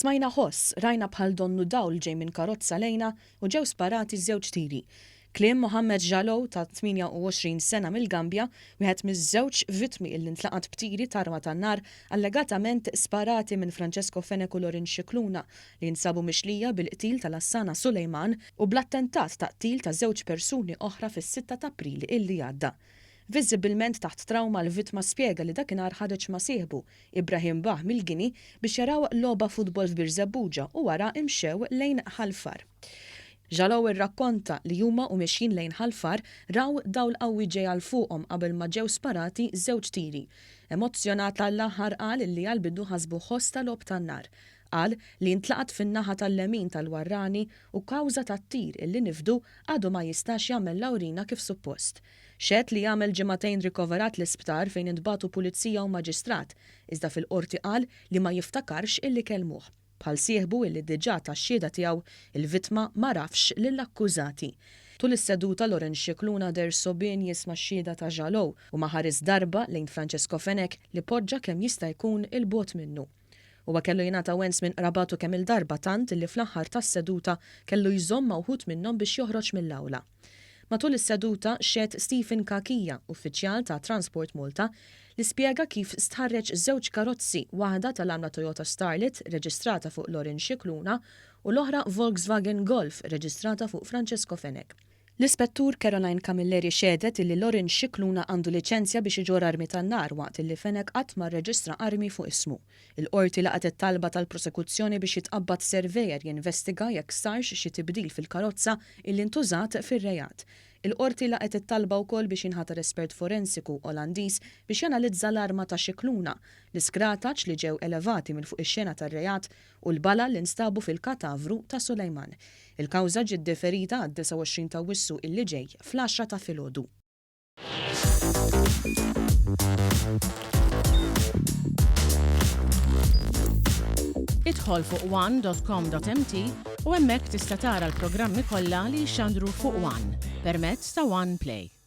Smajna ħoss, rajna bħal donnu dawl ġej minn karozza lejna u ġew sparati żewġ tiri. Kliem Mohammed Jallow ta' 28 sena mill-Gambja, wieħed miż-żewġ vittmi illi ntlaqat b'tiri t'arma tan-nar allegatament sparati minn Francesco Fenech u Lorin Scicluna li jinsabu mixlija bil-qtil ta' Lassana Suleiman u bl-attentat ta' qtil ta' żewġ persuni oħra fis-sitta t'April illi għadda. Viżibilment taħt trawma l-vittma spjega li dakinhar ħareġ ma' sieħbu, Ibrahim Bah mill-Guinea biex jaraw logħba futbol f'Birżebbuġa u wara imxew lejn Ħal Far. Jallow irrakkonta li huma u mexjin lejn Ħal Far raw dawl qawwi ġej għal fuqhom qabel ma ġew sparati żewġ tiri. Emozzjonat għall-aħħar qal li għall-bidu ħasbu ħoss ta' logħob tan-nar. Qal li ntlaqat fin-naħa tal-lemin tal-warrani u kawża tat-tir illi nifdu għadu ma jistax jagħmel l-awrina kif suppost. Xehed li għamel ġimagħtejn rikoverat l-isptar fejn intbagħtu pulizija u maġistrat, iżda fil-Qorti qal li ma jiftakarx illi kellmuh. Bħal sieħbu illi diġà ta x-xhieda tiegħu, il-vittma m'għarafx lill-akkużati. Tul is-seduta Lawrence Scicluna deher sogħbien jisma' x-xhieda ta' Jallow u ma ħares darba lejn Francesco Fenech li poġġa kemm jista' jkun 'il bogħod minnu. Huwa kellu jingħata wens minn qrabatu kemm-il darba tant illi fl-aħħar tas-seduta kellu jżomm ma' wħud minnhom biex joħroġ mill-awla. Matul is-seduta xehed Stephen Cachia, uffiċjal ta' Transport Malta, li spjega kif stħarreġ żewġ karozzi, waħda tal-għamla Toyota Starlet reġistrata fuq Lorin Scicluna u l-oħra Volkswagen Golf reġistrata fuq Francesco Fenech. L-Ispettur Caroline Camilleri xehdet illi Lorin Scicluna għandu liċenzja biex iġorr armi tan-nar waqt illi Fenech qatt ma rreġistra armi fuq ismu. Il-Qorti laqgħet it-talba tal-prosekuzzjoni biex jitqabbad surveyor jinvestiga jekk sarx xi tibdil fil-karozza illi ntużat fir-reat. Il-Qorti laqgħet it-talba wkoll biex jinħatar espert forensiku Olandiż biex janalizza l-arma ta' Scicluna, l-iskrataċ li ġew elevati minn fuq ix-xena tar-reat u l-balal li nstabu fil-katavru ta' Sulejman. Il-kawża ġiet deferita għad-29 t'Awwissu illi ġej fl-għaxra ta' filgħodu. Idħol fuq one.com.mt u hemmhekk tista' tara l-programmi kollha li jixxandru fuq One permezz ta' One Play.